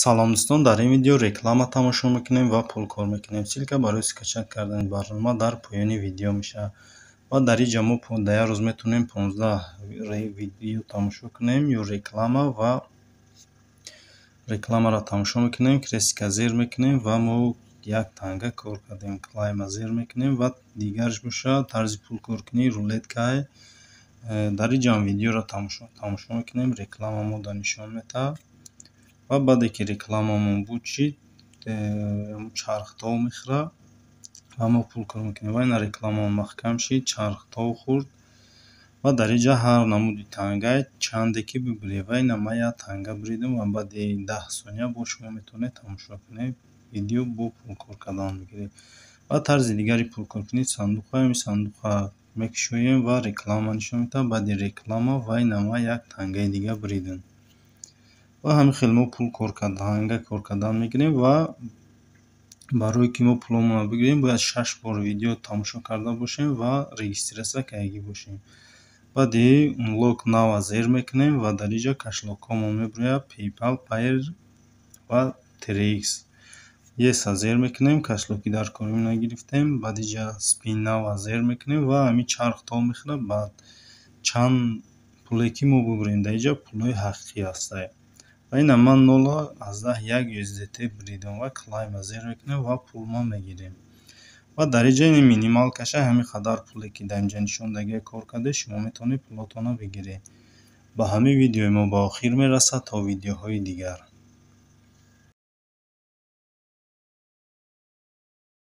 Салом, дӯстон! Дар ин видео реклама тамошо мекунем ва пул кор мекунем. Ссылка барои скачать кардани барнома дар поёни видео мешавад. Ва дар ин ҷо мо дар як рӯз метавонем 15 видео тамошо кунем ё реклама, ва рекламаро тамошо мекунем, крестика зер мекунем ва мо як танга кор кардем. Claim а зер мекунем ва дигараш бошад, тарзи пулкоркунӣ рулеткае. Дар ин ҷоам видеоро тамошо мекунем, реклама мода нишон медиҳад ва баъде ки рекламамон буд шид, чархтов мехӯрад ва мо пул кор мекунем. Ва ина рекламамон маҳкам шид, чархтов хӯрд ва дар ин ҷо ҳар намуди танга чанде ки бибиред. Ва ина ман як танга буридам ва баъди 10 сония бо шумо метавонед тамошо кунед видео, бо пул кор кардан мегиред. Ва тарзи дигари пулкоркунӣ сандуқа. Ҳамин сандуқа мекушоем ва реклама нишон медиҳад. Баъди реклама ва ина ман як тангаи дига буридам. Ва ҳамин хел мо пул кор танга кор кардан мегирем. Ва барое ки мо пуломонро бигирем, бояд шаш бор видео тамошо карда бошем ва регистрация кардагӣ бошем. Баъди Unlock Now зер мекунем ва дар ин ҷо кошелёкҳомон мебирояд: PayPal, Payeer ва TRX. Yes а зер мекунем, кошелёки дар коримона гирифтем. Баъд инҷа Spin Now зер мекунем ва ҳамин чарх тов мехӯрад. Баъд чанд пуле ки мо бубурем, дар инҷа пулҳои ҳақиқӣ ҳастанд. Ва ина ман 0,1 USDT буридам ва Claim а зер мекунем ва пулма мегирем. Ва дар инҷа ин минималкаша, ҳамин қадар пуле ки дар инҷа нишондагия кор кардед, шумо метавонед пулотонро бигиред. Ба ҳамин видеои мо ба охир мерасад. То видеоҳои дигар.